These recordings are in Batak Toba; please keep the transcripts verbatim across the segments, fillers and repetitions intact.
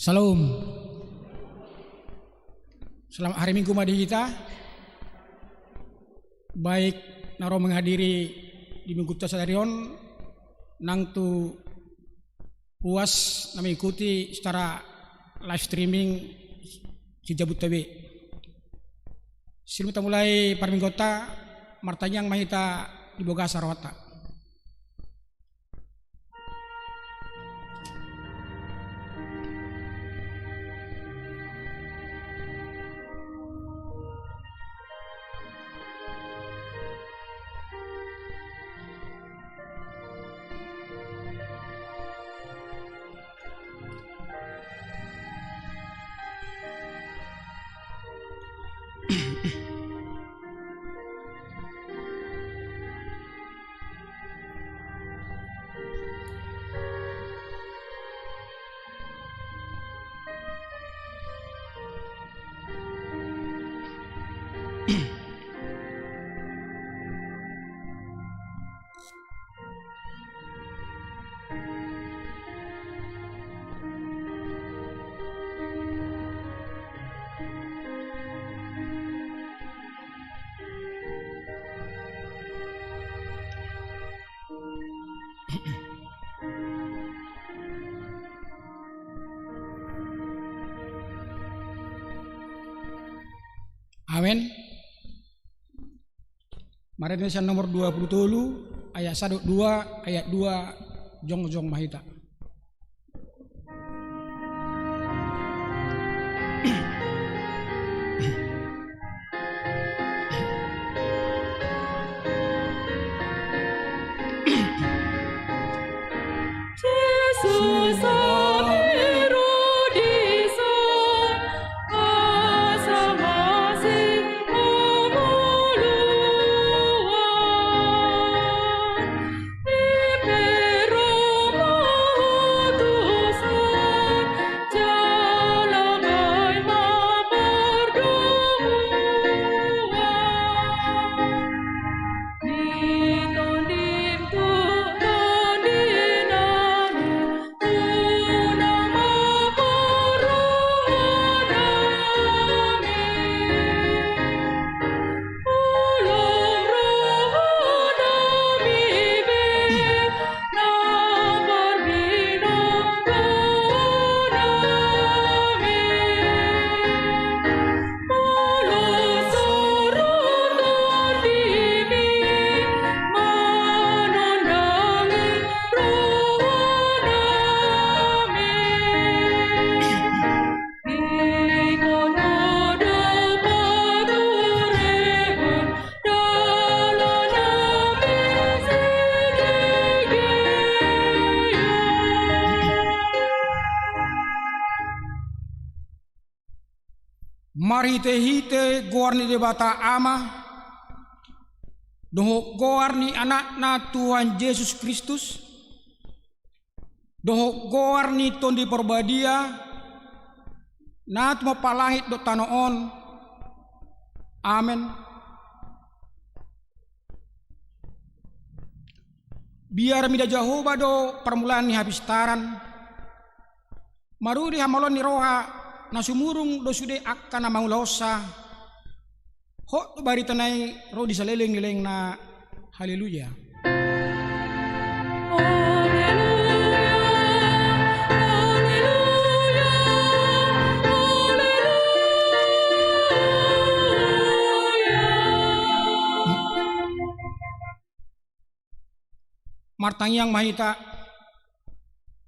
Salam. Selamat hari Minggu ma di hita. Baik na ro menghadiri di Minggu ta sadari on, nang tu ruas na mengikuti secara live streaming sian jabunta be. Sebelum ta mulai parmingguonta, martangiang ma hita di bagasan rohanta. Amen. Marende sian nomor dua pulu tolu, ayat sada dohot dua, ayat dua, jongjong ma hita. Marhitehite goar ni Debata Ama, dohot goar ni Anakna Tuhan Jesus Kristus, dohot goar ni Tondi Parbadia, na tumompa langit dohot tano on. Amen. Biar mida Jahowa do parmulaan ni hapistaran, marudi hamaolon ni roha, na sumurung do sude angka na mangulahonsa. Hot do baritana i ro di saleleng ni lelengna. Haleluya. Martangiang ma hita.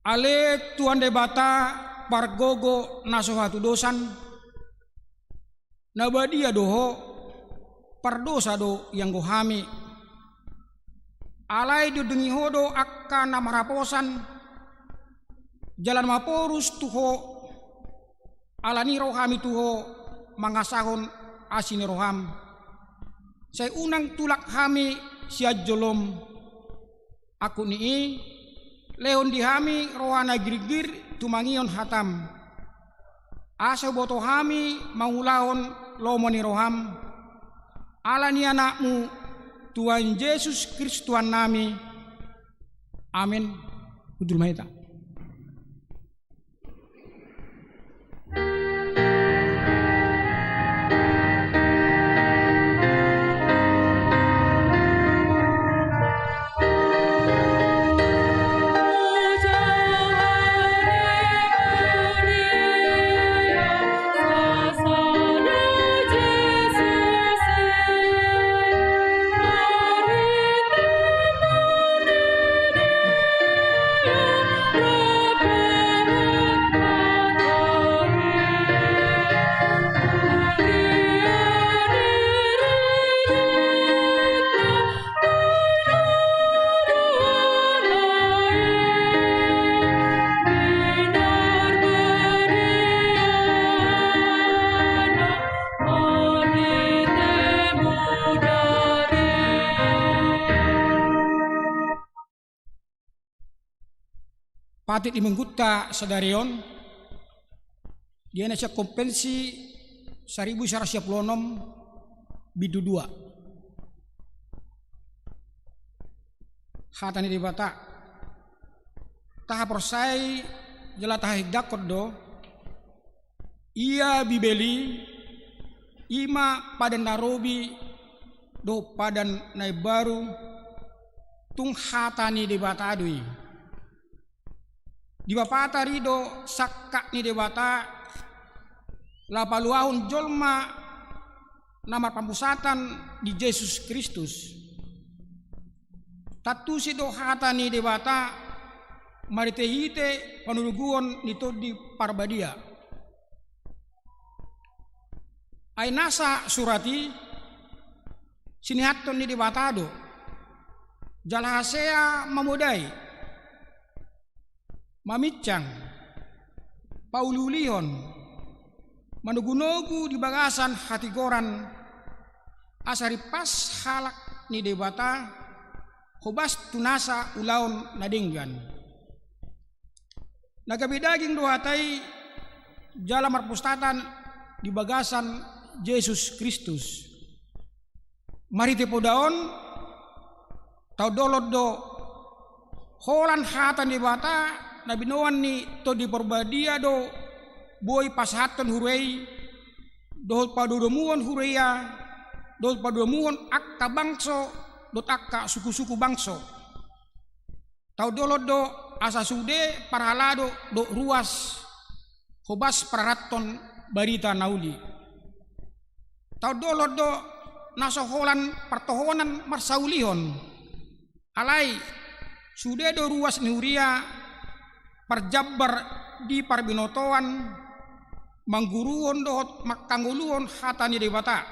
Ale Tuhan Debata, pargogo na so hatudosan, na badia do Ho, pardosa do ianggo hami. Alai diondingi Ho do angka na marhaposan, jala na maporus tu Ho, alani i ro hami tu Ho mangasahon asi ni roham. Sai unang tulak hami sian jolom. Angkup ni i, lehon di hami roha na girgir tumangihon hatam, asa huboto hami mangulahon lomo ni roham. Alani Anakmu, Tuhan Jesus Kristus Tuhannami. Amen. Hundul ma hita. Patik di Minggunta sadari on, dibaen sian Kompensi saribu saratus sia pulu onom, bindu dua. Hata ni Debata. Tahaporseai jala tahahinangkon do, ia Bibel i, i ma Padan na Robi dohot Padan na Imbaru, tung hata ni Debata do i. Dipapatari do sangkap ni Debata laho paluahon jolma na marpamusatan di Jesus Kristus. Tantusi do hata ni Debata marhitehite panogunoguon ni Tondi Parbadia. Ai nasa surat i sinihathon ni Debata do, jala hasea mamodai, maminsang, pauliulihon, manogunogu di bagasan hatigoran, asa rimpas halak ni Debata hobas tu nasa ulaon na denggan. Na gabe daging do hata i jala marpamusatan di bagasan Jesus Kristus. Marhite poda on, taondolan do holan hata ni Debata na binoan ni Tondi Parbadia do boi pasahathon huria i, dohot padomudomuhon huria, dohot padomudomuhon angka bangso, dohot angka sukusuku bangso. Taondolan do asa sude parhalado dohot ruas hobas pararathon barita na uli. Taondolan do na so holan partohonan marsaulihon. Alai sude do ruas ni huria parjambar di parbinotoan, mangguruhon dohot manghangoluhon hata ni Debata.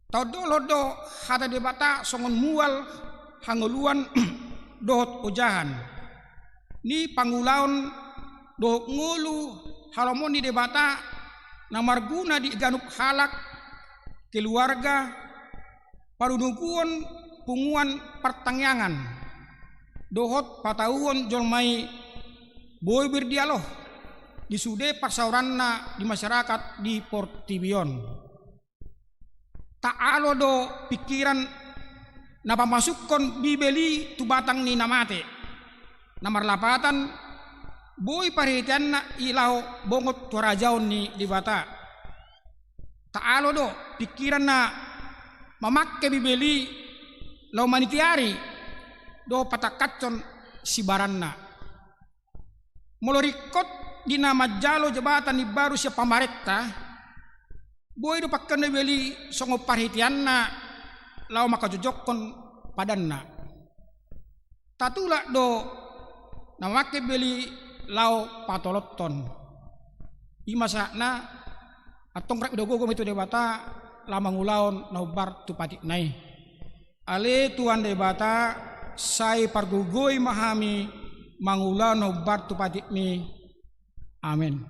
Taondolan do hata ni Debata songon mual hangoluan dohot ojahan ni pangulaon dohot ngolu halomoan ni Debata na marguna di ganup halak, keluarga, panogunoguon punguan partangiangan, dohot patauhon jolma i boi berdialog di sude parsaoranna di masyarakat di portibi on. Taalo do pingkiran na pamasukhon Bibel i tu batang ni na mate, na marlapatan boi parhiteanna i laho bongot tu harajaon ni Debata. Taalo do pingkiran na mamangke Bibel i laho manitiari dohot patangkashon sibaranna. Molo ringkot di na manjalo jabatan imbaru sian pamarenta, boi do pangkeon Bibel i songon parhiteanna laho manghajongjonghon padanna. Tatulak do na mamangke Bibel i laho patolothon. I ma sahatna, antong rap do gogo ma i tu Debata laho mangulahon na hombar tu patikna i. Ale Tuhan Debata, sai pargogoi ma hami mangulahon na hombar tu patikmi. Amen.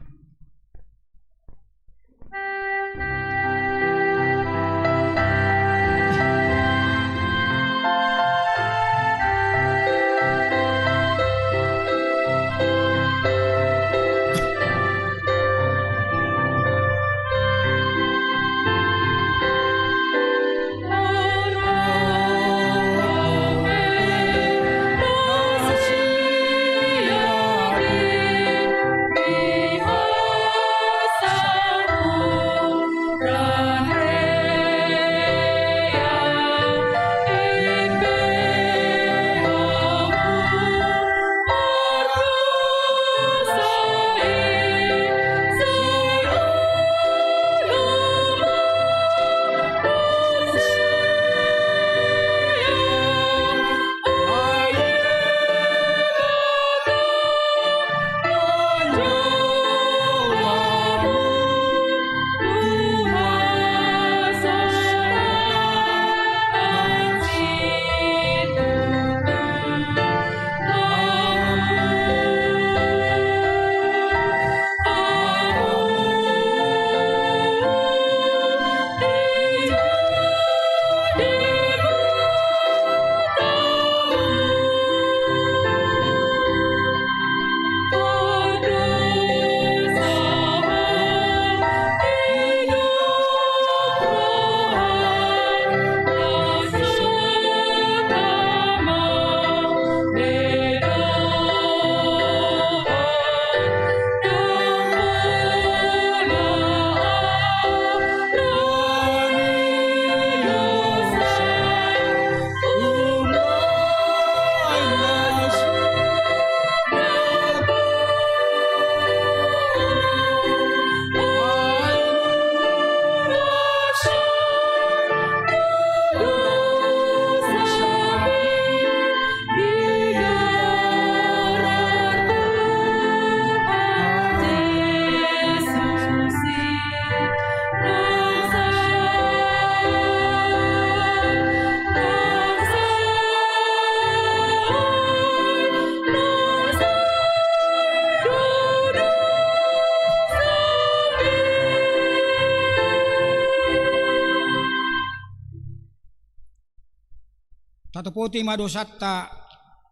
Tatoposi ma dosanta,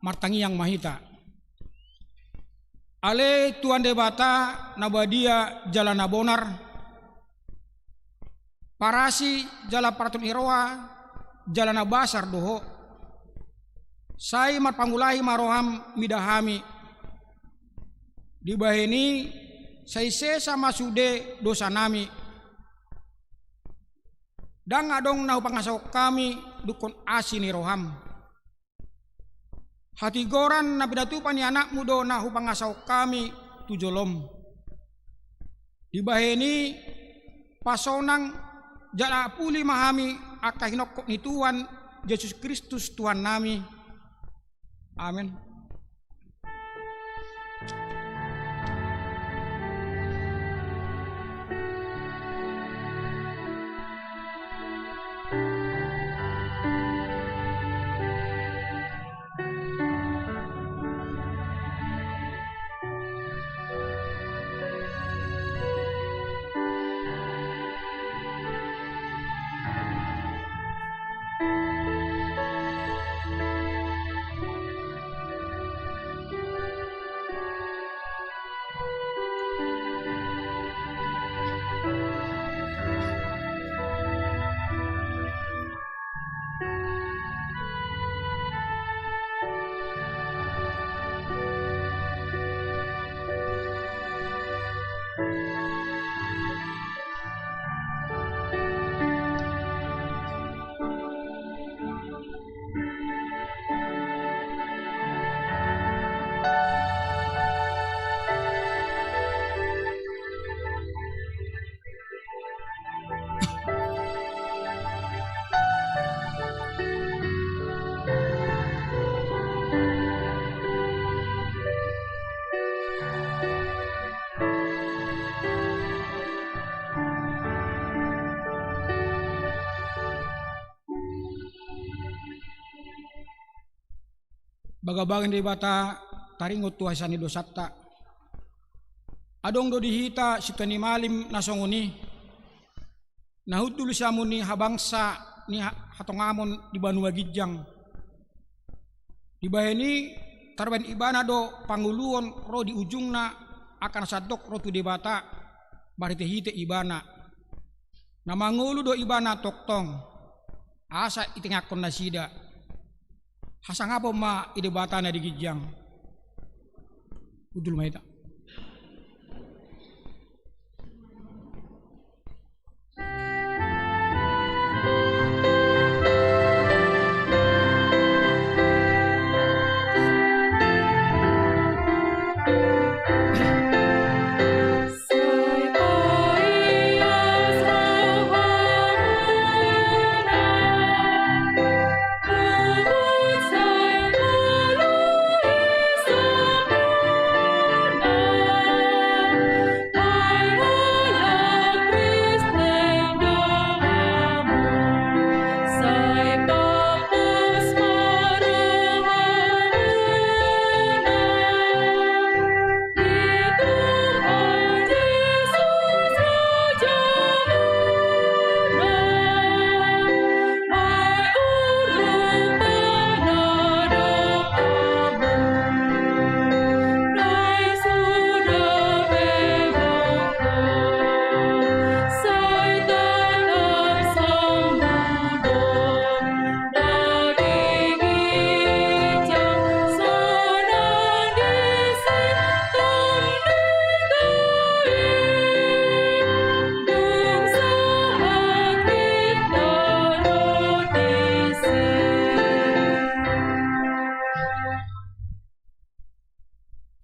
martangiang ma hita. Ale Tuhan Debata na badia jala na bonar, parasi jala paratur ni roha, jala na basar do Ho. Sai marpangulahi ma roham mida hami. Dibahen i sai sesa ma sude dosanami. Ndang adong na hupangasahon hami dungkon asi ni roham. Hatigoran na pinatupa ni Anakmu do na hupangasahon hami tu jolom. Dibahen i pasonang jala apuli ma hami angka hinophop ni Tuhan Jesus Kristus Tuhannami. Amen. Bagabaga ni Debata, taringot tu hasesaan ni dosanta. Adong do di hita sintua ni malim na songon i, na hundul siamun ni habangsa ni ha-, hatongamon di banua ginjang. Dibahen i tarbahen ibana do pangoluon ro di ujungna angka na sandok ro tu Debata marhitehite ibana. Na mangolu do ibana tongtong, asa itingakkon nasida. Hasangapon ma i Debata na di ginjang. Hundul ma hita.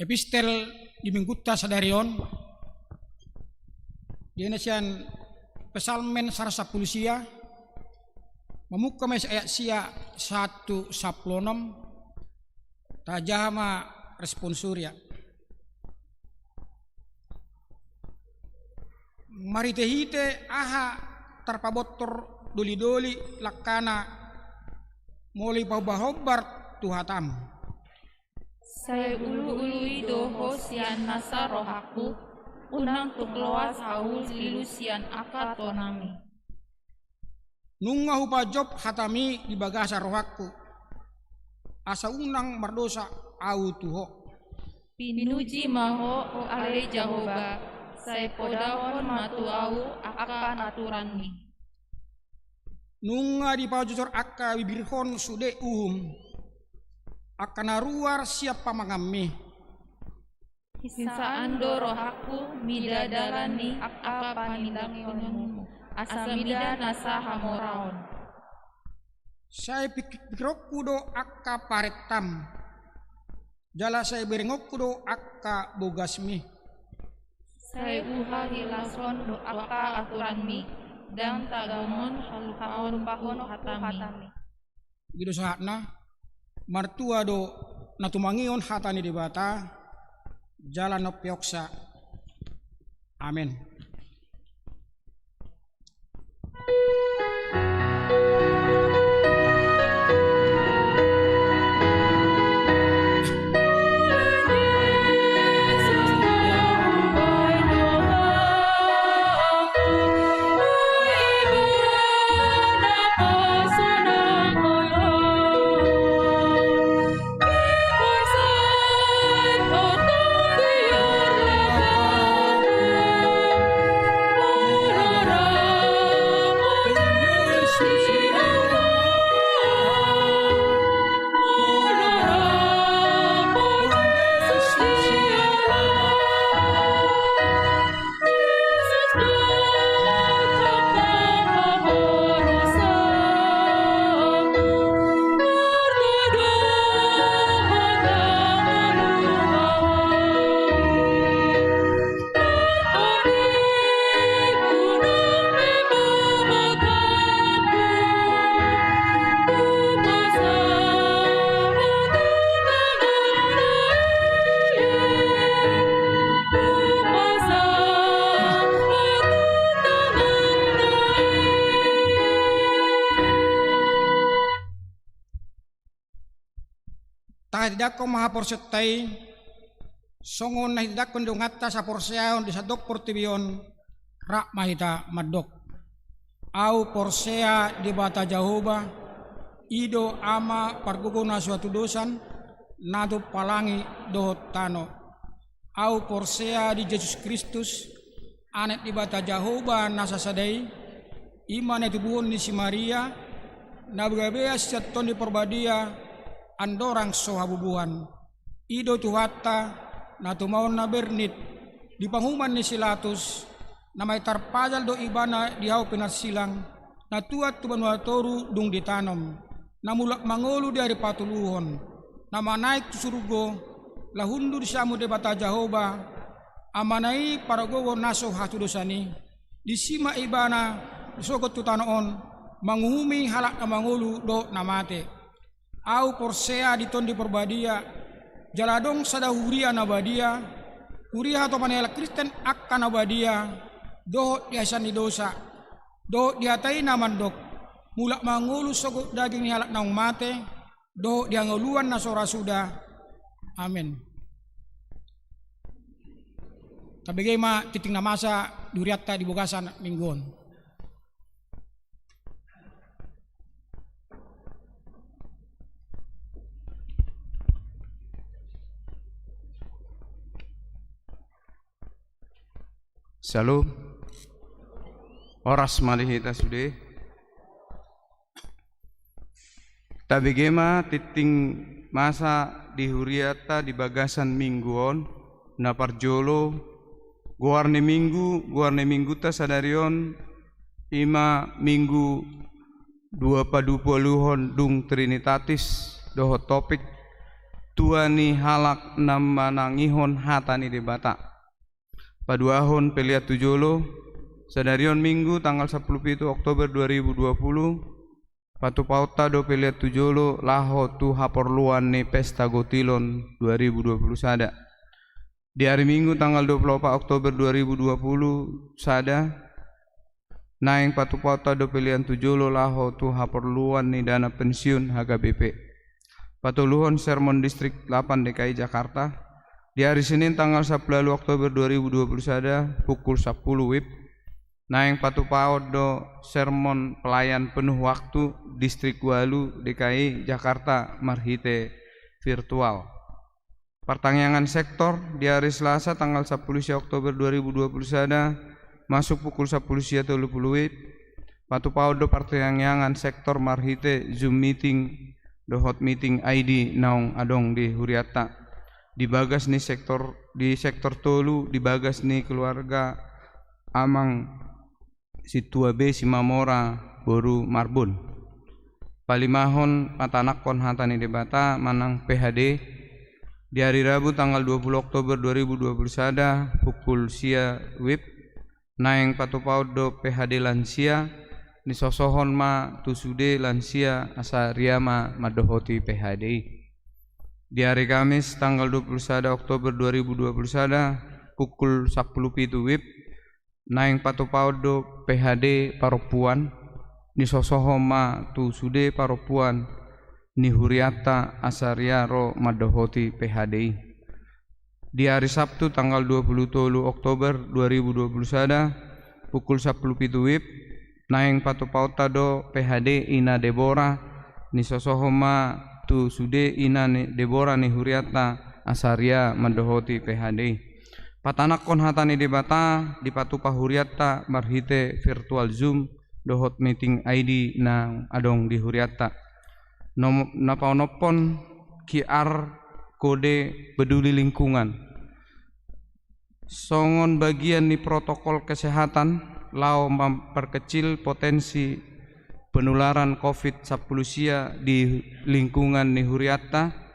Epistel di minggunta sadari on, dibaen sian Psalmen saratus sampulu sia, mamungka ma sian ayat sia sahat tu sampulu onom, tajaha ma responsorium. Marhitehite aha tarpabontor dolidoli langkana molo dipahombarhombar tu hataM? Sai uluului do Ho sian nasa rohangku, unang tung loas ahu lilu sian angka tonami. Nunga hupajop hataMi di bagasan rohangku. asa unang mardosa ahu tu Ho. Pinuji ma Ho, ale Jahowa, sai podahon ma tu ahu angka aturanMi. Nunga dipaojorjor angka bibirhon sude uhum, angka na ruar sian pamanganMi. Hinsaan do rohangku mida dalan ni angka panindangionMu, asa mida nasa hamoraon. Sai pikirpikirhonku do angka parentaM, jala sai berengonku do angka bogasMi. Sai huhahilashon do angka aturanMi, ndang tagamon halumpahon hataMi. I do sahatna. Martua do na tumangihon hata ni Debata, jala na umpeopsa. Amen. Tahatindangkon ma haporseaonta i, songon na hinindangkon ni donganta saporseaon di sandok portibi on, rap ma hita mandok. Ahu porsea Debata Jahowa, i do Ama pargogo na so hatudosan, na tumpa langit dohot tano. Ahu porsea di Jesus Kristus, Anak Debata Jahowa na sasada i, i ma na tubuhon ni si Maria, na binabeas sian Tondi Parbadia, andorang so habubuhan. I do Tuhanta, na tumaon na bernit, di panguhuman ni si Latus, na main tarpajal do Ibana di hau pinarsilang, na tuat tu banua toru dung ditanom, na mulak mangolu di ari patoluhon, na manaek tu surgo, laho hundul sian hamu Debata Jahowa, Amana i pargogo na so hatudosan i. Disi ma Ibana sogot tu tano on, manguhumi halak na mangolu dohot na mate. Ahu porsea di Tondi Parbadia, jala adong sada huria na badia, huria hatopan ni halak Kristen angka na badia, dohot di hasesaan ni dosa, dohot di hata i na mandok, mulak mangolu sogot daging ni halak naung mate, dohot di hangoluan na so ra suda. Amen. Tabege ma tingting na masa di hurianta di bagasan minggu on. Syalom. Horas ma di hita sude. Tabege ma tingting masa di hurianta di bagasan minggu on, na parjolo, goar ni minggu, goar ni minggunta sadari on, i ma minggu dua paduapuluhon dung Trinitatis, dohot topik, tua ni halak na manangihon hata ni Debata. Paduahon pelean tu jolo, sadari on minggu tanggal sampulu pitu Oktober dua ribu dua puluh, patupaonta do pelean tu jolo laho tu haporluan ni pesta gotilon dua ribu dua puluh sada. Di ari minggu tanggal dua puluh opat Oktober dua ribu dua puluh sada, naeng patupaonta do pelean tu jolo laho tu haporluan ni dana pensiun H K B P. Patoluhon sermon Distrik delapan D K I Jakarta. Di ari Senin tanggal sampulu ualu Oktober dua ribu dua puluh sada, pukul sampulu WIB, Naeng patupaon do sermon pelayan penuh waktu Distrik Walu D K I Jakarta marhite virtual. Partangiangan sektor di ari Selasa tanggal sampulu sia Oktober dua ribu dua puluh sada, masuk pukul sampulu sia tolu pulu WIB, patupaon do partangiangan sektor marhite Zoom meeting dohot meeting I D naung adong di hurianta. Di bagas ni sektor, di sektor tolu, di bagas ni keluarga Amang Sintua B Simamora boru Marbun. Palimahon, patanakkon hata ni Debata manang P H D, di ari Rabu tanggal dua pulu Oktober dua ribu dua puluh sada, pukul sia WIB, naeng patupaon do P H D lansia, nisosohon ma tu sude lansia asa ria ma mandohoti P H D i. Di ari Kamis tanggal dua pulu sada Oktober dua ribu dua puluh sada, pukul sampulu pitu WIB, naeng patupaon do P H D parompuan, nisosohon ma tu sude parompuan ni hurianta asa ria ro mandohoti P H D i. Di ari Sabtu tanggal dua pulu tolu Oktober dua ribu dua puluh sada, pukul sampulu pitu WIB, naeng patupaonta do P H D Ina Debora, nisosohon ma tu sude ina ni Debora ni hurianta asa ria mandohoti P H D i. Patanakkon hata ni Debata dipatupa hurianta marhite virtual Zoom dohot meeting I D na adong di hurianta. Nom-, na paonomhon, Q R kode peduli lingkungan. Songon bagian ni protokol kesehatan laho memperkecil potensi penularan covid sampulu sia di lingkungan ni hurianta,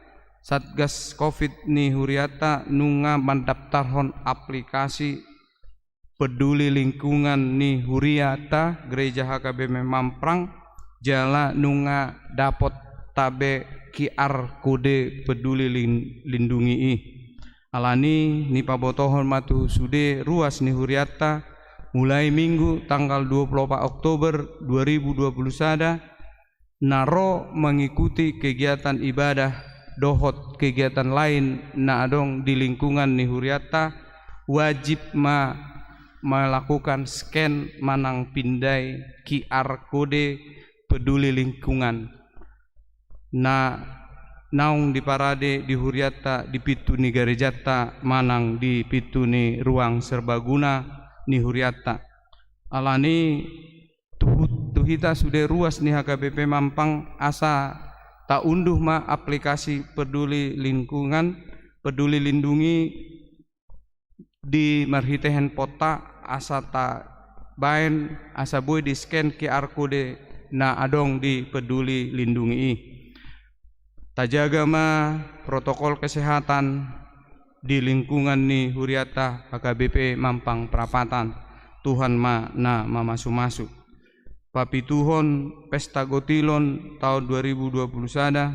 Satgas covid ni hurianta nunga mandaptarhon aplikasi peduli lingkungan ni hurianta Gereja H K B P Mampang, jala nunga dapot tabe Q R kode peduli lin-, lindungi i. Alani i, nipabotohon ma tu sude ruas ni hurianta, mulai Minggu tanggal dua pulu opat Oktober dua ribu dua pulu sada, na ro mengikuti kegiatan ibadah dohot kegiatan lain na adong di lingkungan ni hurianta, wajib ma melakukan scan manang pindai Q R kode peduli lingkungan na naung diparade di hurianta, di pintu ni garejanta manang di pintu ni ruang serbaguna ni hurianta. Alani i, tu, tu hita sude ruas ni H K B P Mampang asa taunduh ma aplikasi peduli lingkungan, peduli lindungi di marhite handphoneta asa tabaen asa boi di-scan Q R kode na adong di peduli lindungi i. Tajaga ma protokol kesehatan di lingkungan ni hurianta H K B P Mampang Prapatan. Tuhan ma na mamasumasu. Papituhon pesta gotilon taon dua ribu dua puluh sada,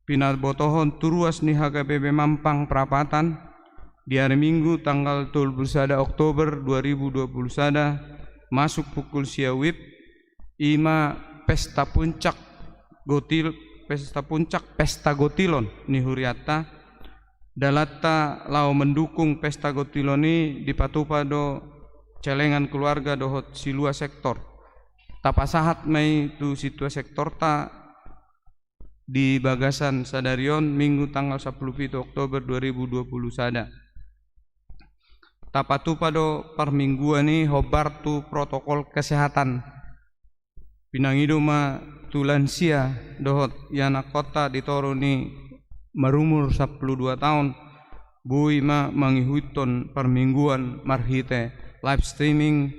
pinabotohon tu ruas ni H K B P Mampang Prapatan, di ari Minggu tanggal tolu pulu sada Oktober dua ribu dua puluh sada, masuk pukul sia WIB, i ma pesta puncak gotil-, pesta puncak, pesta gotilon ni hurianta. Dalanta laho mendukung pesta gotilon i dipatupa do celengan keluarga dohot silua sektor. Tapasahat ma i tu sintua sektorta di bagasan sadari on, Minggu tanggal sampulu pitu Oktober dua ribu dua puluh sada. Tapatupa do parmingguan i hombar tu protokol kesehatan. Pinangido ma tu lansia dohot ianakhonta di toru ni marumur sampulu dua taon, boi ma mangihuthon parmingguan marhite live streaming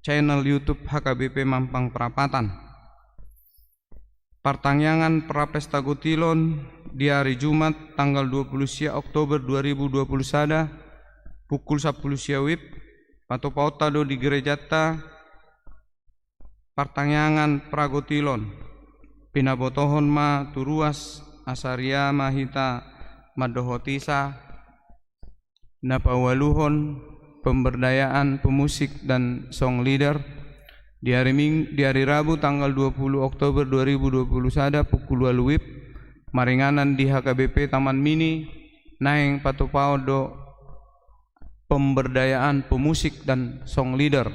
channel YouTube H K B P Mampang Prapatan. Partangiangan prapesta gotilon di ari Jumat tanggal dua pulu sia Oktober dua ribu dua pulu sada, pukul sampulu sia WIB, patupaonta do di gerejanta partangiangan pragotilon. Pinabotohon ma tu ruas asa ria ma hita mandohoti sa. Na paualuhon, pemberdayaan pemusik dan song leader. Di ari Ming-, di ari Rabu tanggal dua pulu Oktober dua ribu dua pulu sada pukul ualu WIB, maringanan di H K B P Taman Mini, naeng patupaon do pemberdayaan pemusik dan song leader.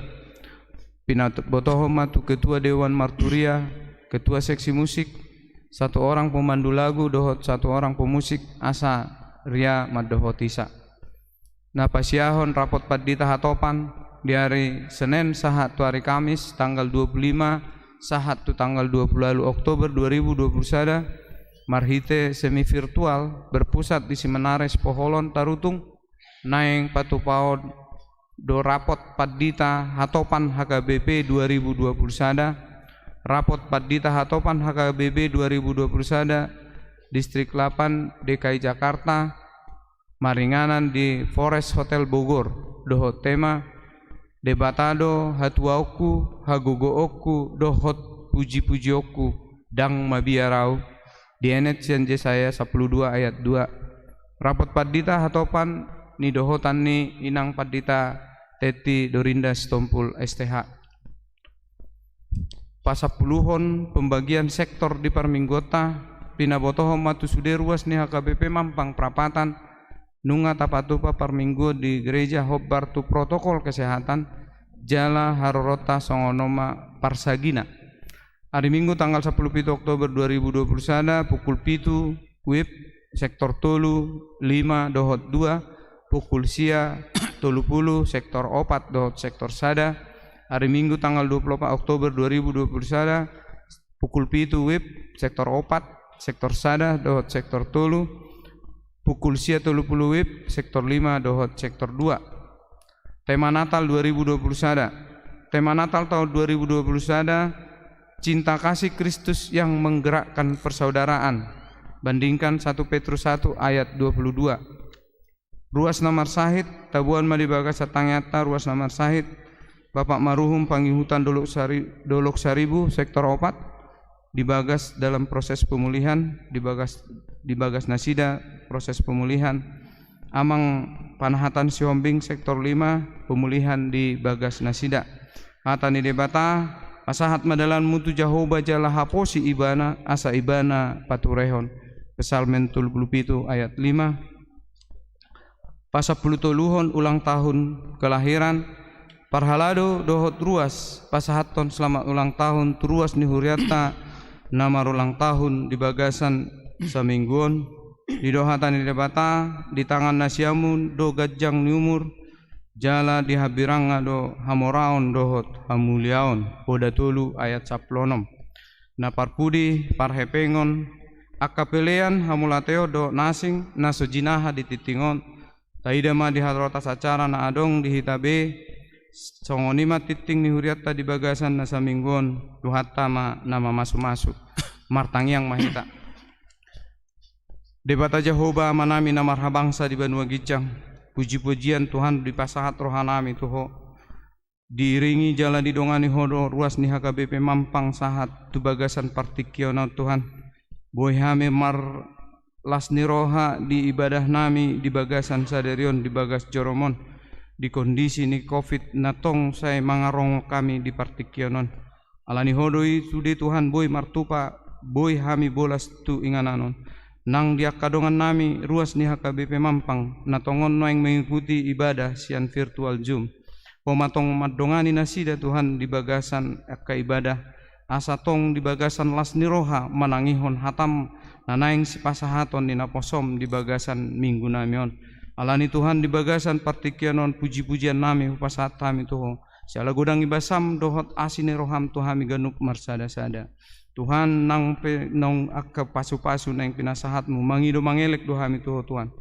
Pinabotohon ma tu ketua dewan marturia, ketua seksi musik, satu orang pemandu lagu dohot satu orang pemusik asa ria mandohoti sa. Na pasiahon rapot pandita hatopan di ari Senen sahat tu ari Kamis tanggal dua puluh lima sahat tu tanggal dua puluh ualu Oktober dua ribu dua puluh sada, marhite semi virtual berpusat di Simenares Poholon Tarutung, naeng patupaon do rapot pandita hatopan H K B P dua ribu dua puluh sada, rapot pandita hatopan H K B P dua ribu dua puluh sada, Distrik delapan D K I Jakarta, maringanan di Forest Hotel Bogor, dohot tema, Debata do hatuaonku, hagogoonku, dohot pujipujionku, ndang mabiar ahu. Dienet sian Jesaya sampulu dua ayat dua. Rapot pandita hatopan ni dohotan ni inang pandita Tetti Dorinda Sitompul S T H. Pasampuluhon pembagian sektor di parmingguonta, pinabotohon ma tu sude ruas ni H K B P Mampang Prapatan, nunga tapatupa parmingguon di gereja hombar tu protokol kesehatan, jala haroronta songon on ma parsagina. Ari Minggu tanggal sampulu pitu Oktober dua ribu dua puluh sada, pukul pitu, W I P, sektor tolu, lima, dohot dua, pukul sia, tolu pulu, sektor opat, dohot sektor sada. Ari Minggu tanggal dua puluh opat Oktober dua ribu dua puluh sada, pukul pitu W I P, sektor opat, sektor sada, dohot sektor tolu, pukul sia tolu pulu W I P, sektor lima, dohot sektor dua. Tema Natal dua ribu dua puluh sada. Tema Natal tahun dua ribu dua puluh sada, Cinta Kasih Kristus yang Menggerakkan Persaudaraan. Bandingkan satu Petrus satu ayat dua puluh dua. Ruas na marsahit, taboan ma di bagasan tangiangta ruas na marsahit, Bapak Maruhum Pangihutan Dolok Sari-, Dolok Saribu, sektor opat, di bagas dalam proses pemulihan, di bagas, di bagas nasida proses pemulihan. Amang Panahatan Sihombing, sektor lima, pemulihan di bagas nasida. Hata ni Debata, pasahat ma dalanmu tu Jahowa jala haposi Ibana, asa Ibana paturehon. Psalmen tolu pulu pitu ayat lima. Pasampulu toluhon ulang tahun kelahiran, parhalado dohot ruas, pasahathon selamat ulang tahun tu ruas ni hurianta na marulang tahun di bagasan saminggu on. Didok hata ni Debata, di tangan nasiamun do ganjang ni umur, jala di hambirangna do hamoraon dohot hamuliaon. Poda tolu ayat sampulu onom. Na parpudi, parhepengon, angka pelean, hamauliateon dohot na asing na so jinaha di tingting on, taida ma di haroras acara na adong di hita be. Songon i ma tingting ni hurianta di bagasan na saminggu on, Tuhanta ma na mamasumasu. Martangiang ma hita. Debata Jahowa Amanami na marhabangsa di banua ginjang, pujipujian Tuhan dipasahat rohanami tu Ho. Diiringi jala didongani Ho do ruas ni H K B P Mampang sahat tu bagasan partingkian on, Tuhan. Boi hami marlas ni roha di ibadahnami di bagasan sadari on di bagas joro-Mu on, di kondisi ni covid na tong sai mangarongo hami di partingkian on. Alani Ho do i sude, Tuhan, boi martupa, boi hami bolas tu inganan on. Nang di angka dongannami ruas ni H K B P Mampang na tongon nuaeng mengikuti ibadah sian virtual Zoom, Ho ma tong mandongani nasida, Tuhan, di bagasan angka ibadah, asa tong di bagasan las ni roha manangihon hatam na naeng sipasahaton ni naposom di bagasan minggunami on. Alani, Tuhan, di bagasan partingkian on pujipujiannami hupasahat hami tu Ho. Siala godang ni basam dohot asi ni roham tu hami ganup marsadasada. Tuhan, nang pe naung angka pasupasu naeng pinasahatmu, mangido mangelek do hami tu Ho, Tuhan.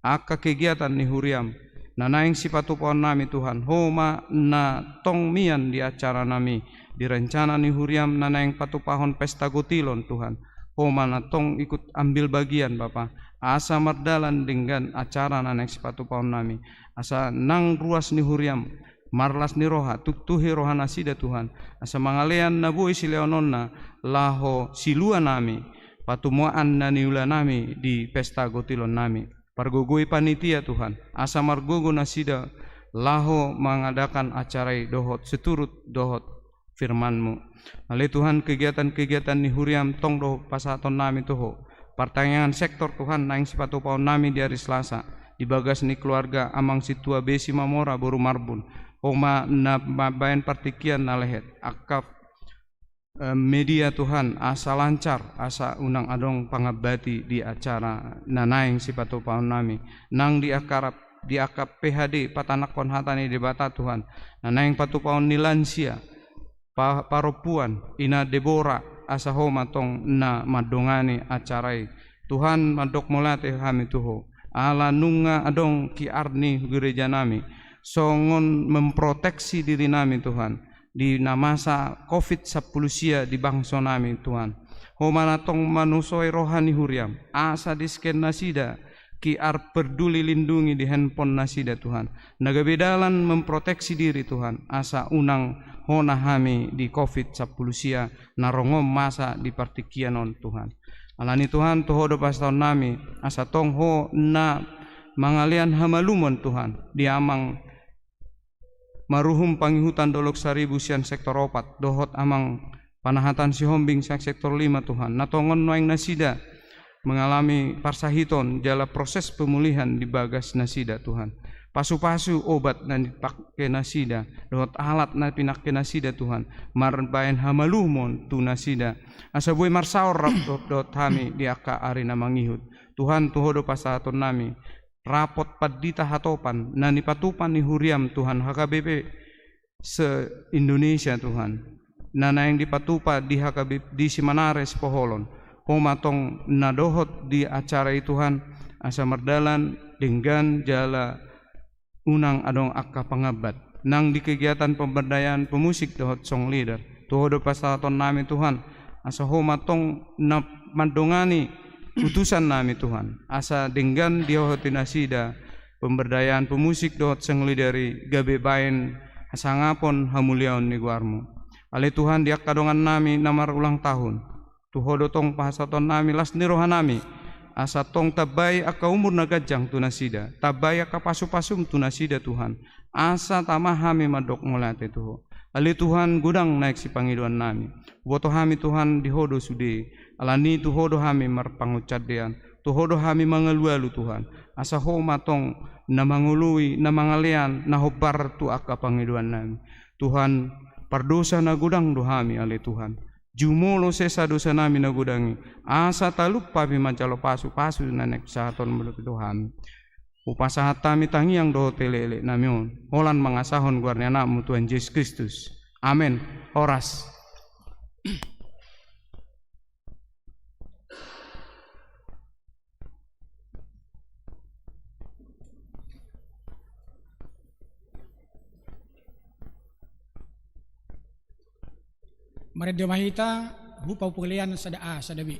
Angka kegiatan ni huriam na naeng sipatupaonnami, Tuhan, Ho ma na tong mian di acaranami, di rencana ni huriam na naeng patupahon pesta gotilon, Tuhan, Ho ma na tong ikut ambil bagian, Bapa, asa mardalan denggan acara na naeng sipatupaonnami, asa nang ruas ni huriam marlas ni roha, tuktuhi rohanasida, Tuhan, asa mangalean na boi silehononna laho siluanami, patumoan na niulanami di pesta gotilonnami. Pargogoi panitia, Tuhan, asa margogo nasida laho mangadakan acara i dohot seturut dohot firman-Mu. Ale Tuhan, kegiatan-kegiatan ni huriam tong do pasahatonnami tu Ho. Partangiangan sektor, Tuhan, naeng sipatupaonnami di ari Selasa, di bagas ni keluarga Amang Sintua Besi Mamora boru Marbun, Ho ma na mambahen partingkian na lehet, angka eh, media Tuhan, asa lancar, asa unang adong pangambati di acara na naeng sipatupaonnami, nang di angka, di angka P H D, patanakhon hata ni Debata Tuhan, na naeng patupaon ni lansia, pa-, parompuan, ina Debora, asa Ho ma tong na mandongani acara i. Tuhan, mandok mauliate hami tu Ho, ala nunga adong Q R ni gerejanami, songon memproteksi dirinami Tuhan, di na masa covid sampulu sia di bangso nami Tuhan. Ho ma na tong manusoi roha ni huriam, asa di scan nasida Q R Peduli Lindungi di handphone nasida Tuhan, na gabe dalan memproteksi diri Tuhan, asa unang hona hami di covid sampulu sia na rongon masa di partingkian on Tuhan. Alani Tuhan, tu Ho do pasahatonnami, asa tong Ho na mangalean hamalumon Tuhan, di amang maruhum pangihutan Dolok Saribu sian sektor opat, dohot amang panahatan Sihombing sian sektor lima Tuhan, na tongon nuaeng nasida mengalami parsahiton jala proses pemulihan di bagas nasida Tuhan. Pasu-pasu obat na dipake nasida, dohot alat na pinake nasida Tuhan, marbahen hamalumon tu nasida. Asa boi marsaor rap dohot, dohot hami di angka ari na mangihut. Tuhan, tu Ho do pasahatonnami, rapot pandita hatopan, na nipatupa ni huriam Tuhan H K B P se-Indonesia Tuhan, na naeng dipatupa di H K B P di Simanares Poholon. Ho ma tong na dohot di acara i Tuhan, asa mardalan denggan jala unang adong angka pangambat. Nang di kegiatan pemberdayaan pemusik dohot song leader, tu Ho do pasahatonnami Tuhan, asa Ho ma tong na mandongani utusannami Tuhan, asa denggan diohoti nasida pemberdayaan pemusik dohot song leader i gabe baen hasangapon hamuliaon ni goarMu. Ale Tuhan, di angka dongannami na marulang tahun, tu Ho do tong pasahatonnami las ni rohanami, asa tong tambai angka umur na ganjang tu nasida, tambai angka pasu-pasuM tu nasida Tuhan, asa tama hami mandok mauliate tu Ho. Ale Tuhan, godang naeng sipangidoannami. Huboto hami Tuhan, di Ho do sude, alani tu Ho do hami marpangunsandean, tu Ho do hami mangalualu Tuhan, asa Ho ma tong na mangoloi, na mangalean, na hombar tu angka pangidoannami. Tuhan, pardosa na godang do hami ale Tuhan. Jumolo sesa dosanami na godang i, asa talup hami manjalo pasu-pasu na naeng pasahaton mauliate tu hami. Hupasahat hami tangiang dohot elekeleknami on, holan mangasahon goar ni AnakMu Tuhan Jesus Kristus. Amen. Horas. Marende ma hita, hupa pangalean sada A, sada B.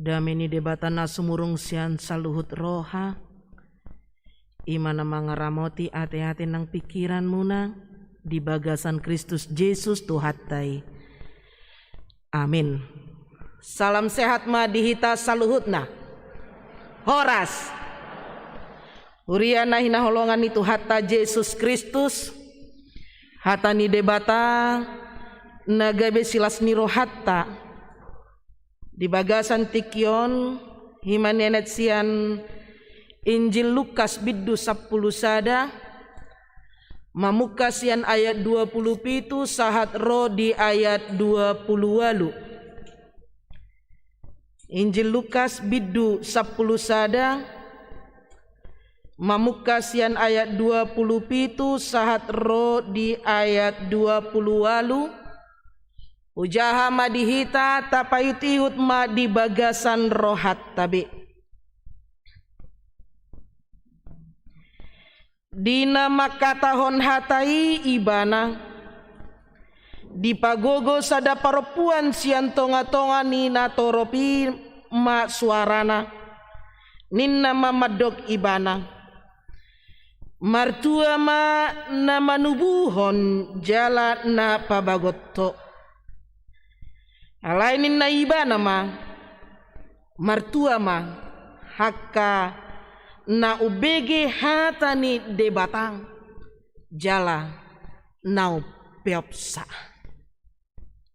Dame ni Debata na sumurung sian saluhut roha, i ma na mangaramoti ateate nang pingkiranmuna di bagasan Kristus Jesus Tuhanta i. Amin. Salam sehat ma di hita saluhutna. Horas. Huria na hinaholongan ni Tuhanta Jesus Kristus, hata ni Debata na gabe silas ni rohanta di bagasan tingki on, i ma nienet sian Injil Lukas bindu sampulu sada, mamungka sian ayat dua pulu pitu sahat ro di ayat dua pulu ualu. Injil Lukas bindu sampulu sada, mamungka sian ayat dua pulu pitu sahat ro di ayat dua pulu ualu. Hujaha ma di hita, tapaihutihut ma di bagasan rohanta be. Di na mangkatahon hata i ibana, dipagogo sada parompuan sian tongatonga ni natorop i ma suarana, ninna ma mandok ibana: Martua ma na manubuhon jala na pabagot ho. Alai ninna ibana ma: Martua ma, angka na umbege hata ni Debata jala na umpeopsa.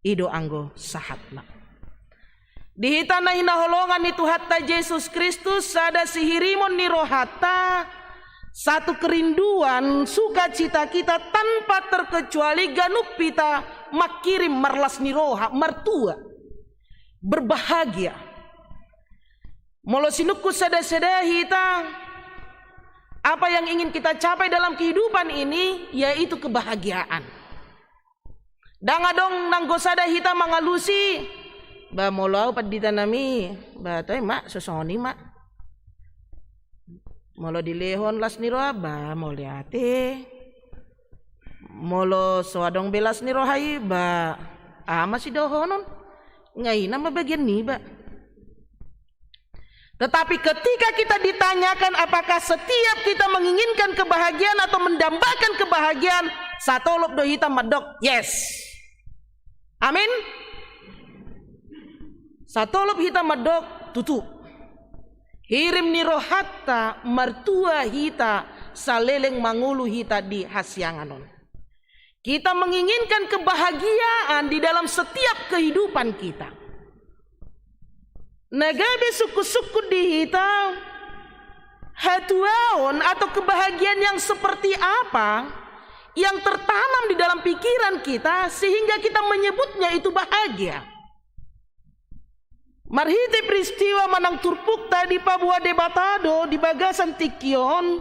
I do anggo sahatna. Di hita na hinaholongan ni Tuhanta Jesus Kristus, sada sihirimon ni rohanta, satu kerinduan, sukacita kita tanpa terkecuali ganup hita mangkirim marlas ni roha, martua, berbahagia. Molo sinungkun sadasada hita, apa yang ingin kita capai dalam kehidupan ini, yaitu kebahagiaan. Ndang adong nanggo sada hita mangalusi, ba molo au pandita nami, ba toe ma, so songon i ma. Molo dilehon las ni roha, ba mauliate. Molo so adong be las ni roha i, ba aha ma sidohonon. Nga i nama bagian niba. Tetapi ketika kita ditanyakan apakah setiap kita menginginkan kebahagiaan atau mendambakan kebahagiaan, satolop do hita mandok, yes. Amin. Satolop hita mandok, tutu. Hirim ni rohanta, martua hita, saleleng mangolu hita di hasiangan on. Kita menginginkan kebahagiaan di dalam setiap kehidupan kita. Na gabe sungkunsungkun di hita, hatuaon atau kebahagiaan yang seperti apa yang tertanam di dalam pikiran kita sehingga kita menyebutnya itu bahagia. Marhite peristiwa manang turpukta dipaboa Debata do di bagasan tingki on,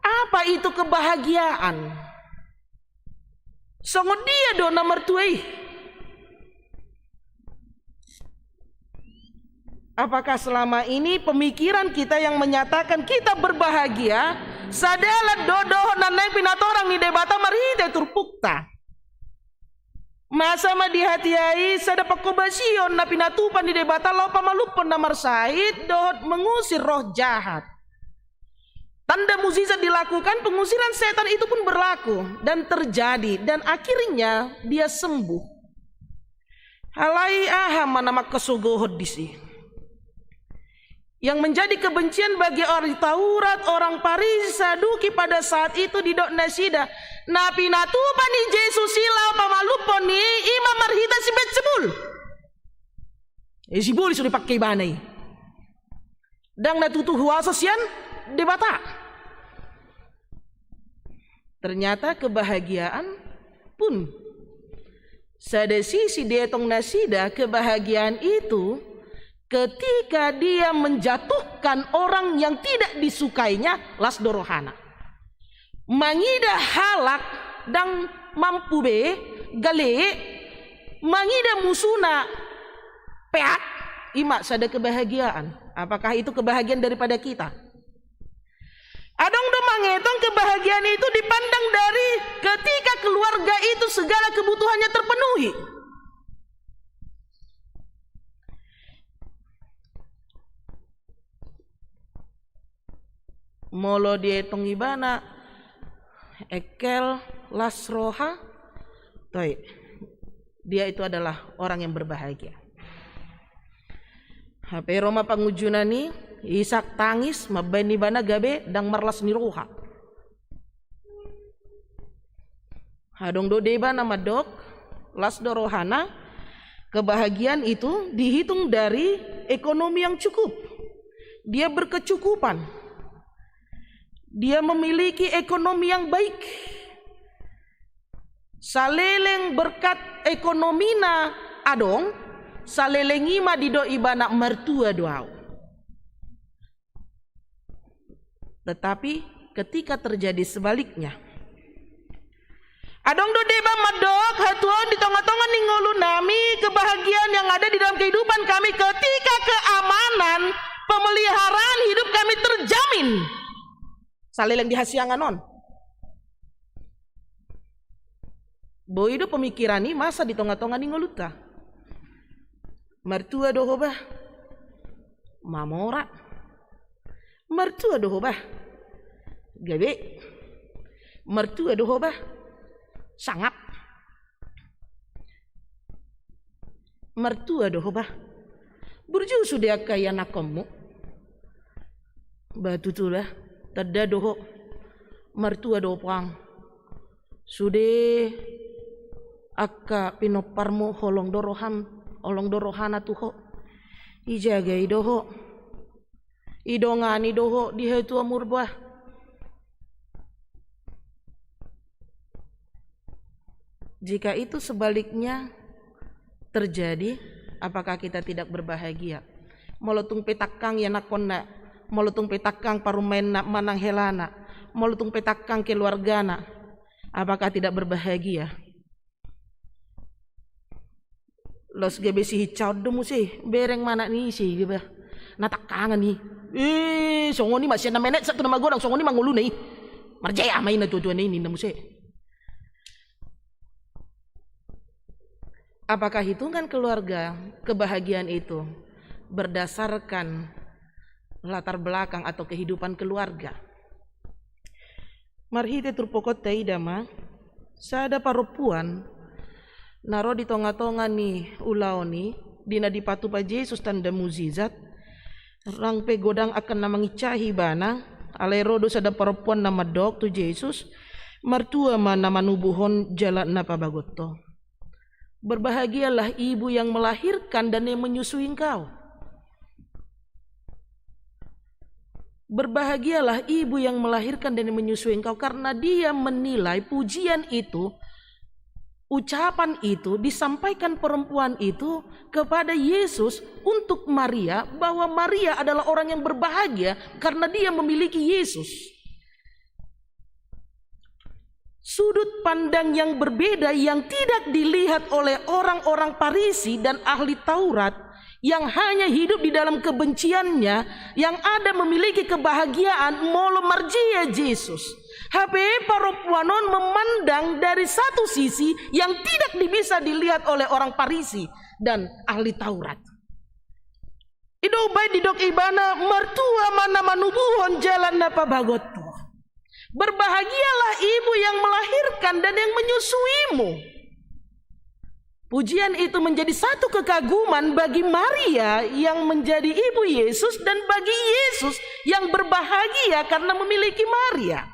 apa itu kebahagiaan? Songon dia do na martua i? Apakah selama ini pemikiran kita yang menyatakan kita berbahagia sadalan do dohot na naeng pinatorang ni Debata marhite turpukta? Masa ma di hatiha i sada pangkobasion na pinatupa ni Debata laho pamalumhon na marsahit dohot mengusir roh jahat. Tanda mujizat dilakukan, pengusiran setan itu pun berlaku dan terjadi, dan akhirnya dia sembuh. Alai aha ma na mangkasogohon disi? Yang menjadi kebencian bagi ahli Taurat, orang Parisi, Saduki pada saat itu, didok nasida, na pinatupa ni Jesus i laho pamalumhon i, i ma marhite si Beelzebul. Eh, si Beelzebul so dipangke ibana i. Ndang na tutu huaso sian Debata. Ternyata kebahagiaan pun. Sada sisi dietong nasida kebahagiaan itu ketika dia menjatuhkan orang yang tidak disukainya, las do rohana. Mangida halak ndang mampu be, gale, mangida musuna peak, i ma sada kebahagiaan. Apakah itu kebahagiaan daripada kita? Adong do mangetong kebahagiaan itu dipandang dari ketika keluarga itu segala kebutuhannya terpenuhi. Molo dietong ibana engkel las roha, toi, dia itu adalah orang yang berbahagia. Hape ro ma pangunjunan i, isak tangis mambaen ibana gabe ndang marlas ni roha. Adong do deba na mandok, las do rohana, kebahagiaan itu dihitung dari ekonomi yang cukup. Dia berkecukupan. Dia memiliki ekonomi yang baik. Saleleng berkat ekonomina adong, saleleng i ma didok ibana martua do au. Tetapi ketika terjadi sebaliknya, adong do deba mandok, hatuaon di tonga-tonga ni ngolunami, kebahagiaan yang ada di dalam kehidupan kami ketika keamanan, pemeliharaan hidup kami terjamin. Saleleng di hasiangan on. Boi do pemikiran i masa di tonga-tonga ni ngolunta. Martua do ho bah. Mamora. Martua do ho bah. Gabe. Martua do ho bah. Sangap. Martua do ho bah. Burju sude angka ianakkonmu. Bah tutu bah. Tanda do ho. Martua do ho puang. Sude angka pinomparmu holong do roham, holong do rohana tu ho. Ijagai do ho. Idongani do ho di hatuaon bah. Jika itu sebaliknya terjadi, apakah kita tidak berbahagia? Molo tung pe tangkang ianakkonna, molo tung pe tangkang parumaenna manang helana, molo tung pe tangkang keluargana, apakah tidak berbahagia? Laos gabe sihinsaon do muse, bereng ma anak ni ise i bah. Na tangkangan i. Eh, songon i ma sian na menet sahat tu na magodang, songon i ma ngoluna i. Marjea ma i na tua-tua na i ninna muse. Apakah hitungan keluarga kebahagiaan itu berdasarkan latar belakang atau kehidupan keluarga? Marhite turpukta ida ma, sada parompuan na ro di tonga-tonga ni ulaon i, di na dipatupa Jesus tanda mujizat, ndang pe godang angka na manginsahi ibana, alai ro do sada parompuan na mandok tu Jesus, martua ma na manubuhon jala na pabagot ho. Berbahagialah ibu yang melahirkan dan yang menyusui engkau. Berbahagialah ibu yang melahirkan dan yang menyusui engkau, karena dia menilai pujian itu, ucapan itu disampaikan perempuan itu kepada Yesus untuk Maria, bahwa Maria adalah orang yang berbahagia karena dia memiliki Yesus. Sudut pandang yang berbeda yang tidak dilihat oleh orang-orang Parisi dan ahli Taurat yang hanya hidup di dalam kebenciannya, yang ada memiliki kebahagiaan molo marjea Jesus. Hape parompuan on memandang dari satu sisi yang tidak bisa dilihat oleh orang Parisi dan ahli Taurat. I do umbaen didok ibana, martua ma na manubuhon jala na pabagot ho. Berbahagialah ibu yang melahirkan dan yang menyusuimu. Pujian itu menjadi satu kekaguman bagi Maria yang menjadi ibu Yesus dan bagi Yesus yang berbahagia karena memiliki Maria.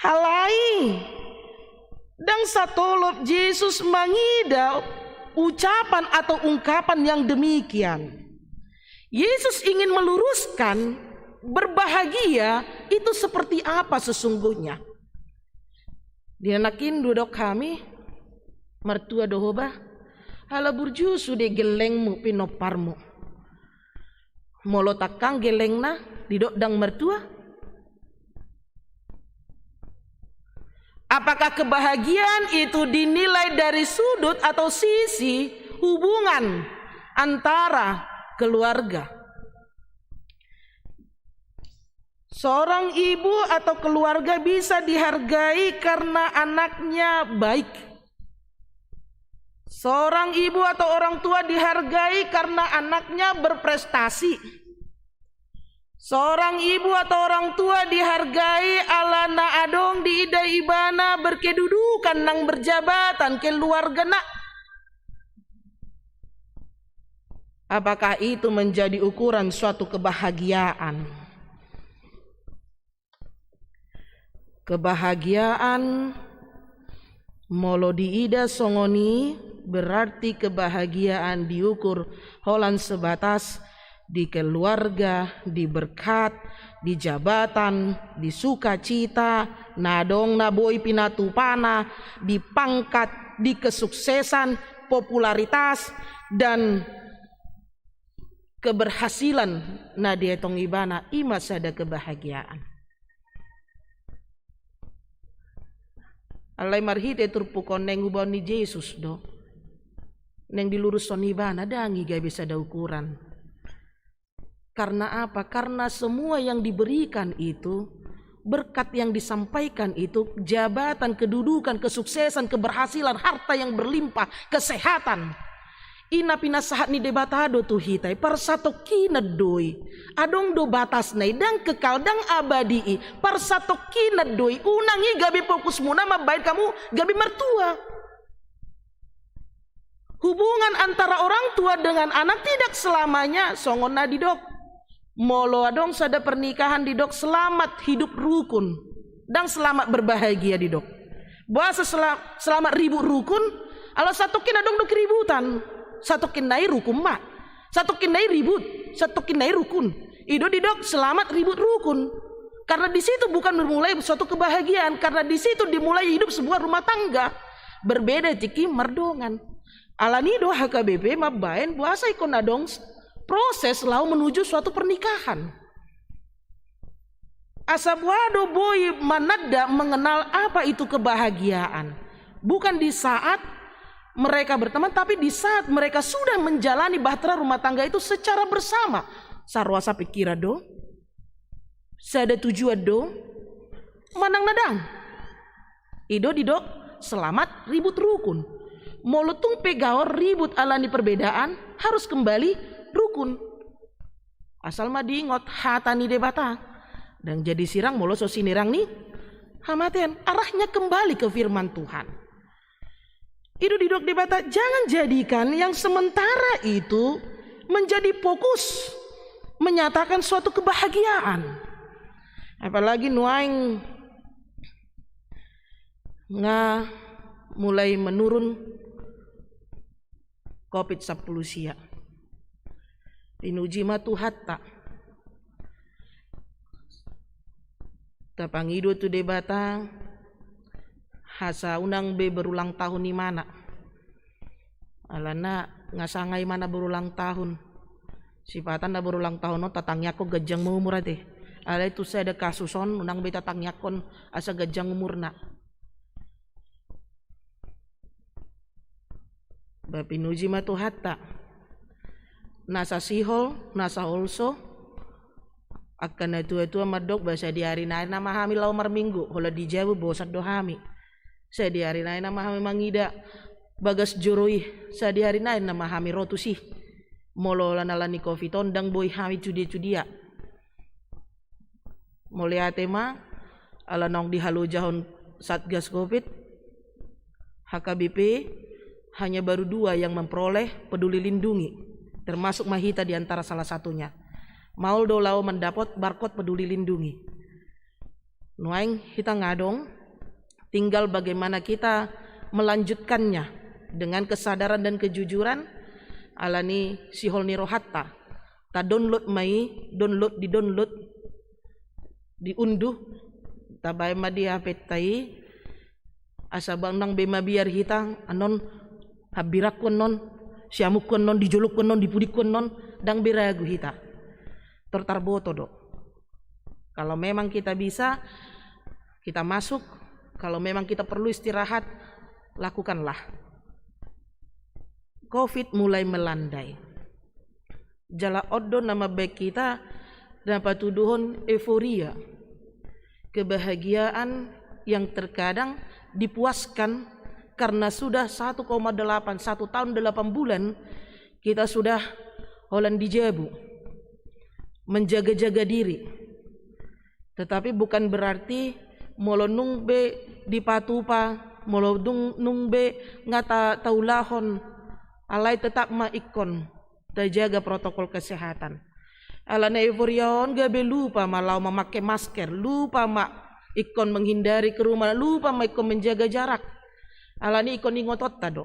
Alai, ndang satolop Jesus mangida ucapan atau ungkapan yang demikian. Yesus ingin meluruskan berbahagia itu seperti apa sesungguhnya. Di na nangkin didok hami, martua do ho bah, ala burju sude gellengmu pinomparmu. Molo tangkang gellengna, didok ndang martua? Apakah kebahagiaan itu dinilai dari sudut atau sisi hubungan antara keluarga? Seorang ibu atau keluarga bisa dihargai karena anaknya baik. Seorang ibu atau orang tua dihargai karena anaknya berprestasi. Seorang ibu atau orang tua dihargai alana adong diida ibana berkedudukan nang berjabatan keluargana. Apakah itu menjadi ukuran suatu kebahagiaan? Kebahagiaan, molo diida songon i, berarti kebahagiaan diukur holan sebatas di keluarga, di berkat, di jabatan, di sukacita na adong na boi pinatupana, di pangkat, di kesuksesan, popularitas, dan keberhasilan na dietong ibana, i ma sada kebahagiaan. Alai marhite turpuk on naeng hubaon ni Jesus do, naeng dilurushon ibana, ndang i gabe sada ukuran. Karena apa? Karena semua yang diberikan itu, berkat yang disampaikan itu, jabatan, kedudukan, kesuksesan, keberhasilan, harta yang berlimpah, kesehatan, i na pinasahat ni Debata do tu hita i, parsatongkinan do i. Adong do batasna i, ndang kekal, ndang abadi i, parsatongkinan do i. Unang i gabe fokusmuna mambahen hamu gabe martua. Hubungan antara orang tua dengan anak tidak selamanya songon na didok. Molo adong sada pernikahan didok selamat hidup rukun, ndang selamat berbahagia didok. Boasa sela-, selamat ribut rukun? Ala satongkin adong do keributan, satongkin na i rukun ma. Satongkin na i ribut, satongkin na i rukun. I do didok selamat ribut rukun. Karena di situ bukan bermulai suatu kebahagiaan, karena di situ dimulai hidup sebuah rumah tangga. Berbeda tingki mardongan. Alani do H K B P mambahen boasa ingkon adong s-, proses laho menuju suatu pernikahan. Asa boha do boi mananda mengenal apa itu kebahagiaan. Bukan di saat mereka berteman, tapi di saat mereka sudah menjalani bahtera rumah tangga itu secara bersama. Saroha sapingkiran do, sada tujuan do, manang na ndang. I do didok selamat ribut rukun. Molo tung pe gaor ribut alani perbedaan, harus kembali rukun. Asal ma diingot hata ni Debata, ndang jadi sirang molo so sinirang ni hamatean. Arahnya kembali ke firman Tuhan. I do didok Debata, jangan jadikan yang sementara itu menjadi fokus menyatakan suatu kebahagiaan. Apalagi nuaeng nga mulai menurun covid sampulu sia. Pinuji ma Tuhanta. Tapangido tu Debata, asa unang be berulang tahun imana. Alana nga sanga imana berulang tahun. Sipata na berulang tahun on tatangiangkon ganjang ma umur ate. Alai tu sada kasus on unang be tatangiangkon asa ganjang umurna. Ba pinuji ma Tuhanta. Nasa sihol, nasa holso, angka na tua-tua mandok ba sadihari nai nama hami laho marminggu, holan di jabu bosan do hami. Sadihari nai nama hami mangida bagas joro i, sadihari nai nama hami ro tusi. Molo holan alani covid on ndang boi hami cudia-cudia. Mauliate ma, ala naung dihalojahon Satgas covid, H K B P hanya baru dua yang memperoleh Peduli Lindungi, termasuk ma hita di antara salah satunya. Maol do laho mandapot barkod Peduli Lindungi. Nuaeng hita nga adong, tinggal bagaimana kita melanjutkannya dengan kesadaran dan kejujuran, alani sihol ni rohanta. Ta-download ma i, download, di-download, diunduh, tabaen ma di H P-ta i, asa ba ndang be mabiar hita, annon hambirangku annon, siamukku annon, di jolongku annon, di pudingku annon, ndang be ragu hita. Tor tarboto do. Kalau memang kita bisa, kita masuk. Kalau memang kita perlu istirahat, lakukanlah. Covid mulai melandai. Jala on do na mambaen hita na patuduhon euforia, kebahagiaan yang terkadang dipuaskan karena sudah satu koma delapan, satu tahun delapan bulan kita sudah holan di jabu. menjaga-jaga diri. Tetapi bukan berarti molo nunga be dipatupa, molo nunga be nga taulahon, alai tetap ma ingkon tajaga protokol kesehatan. Alana euforia on gabe lupa ma laho mamake masker, lupa ma ingkon menghindari kerumunan, lupa ma ingkon menjaga jarak. Alani ingkon ingotonta do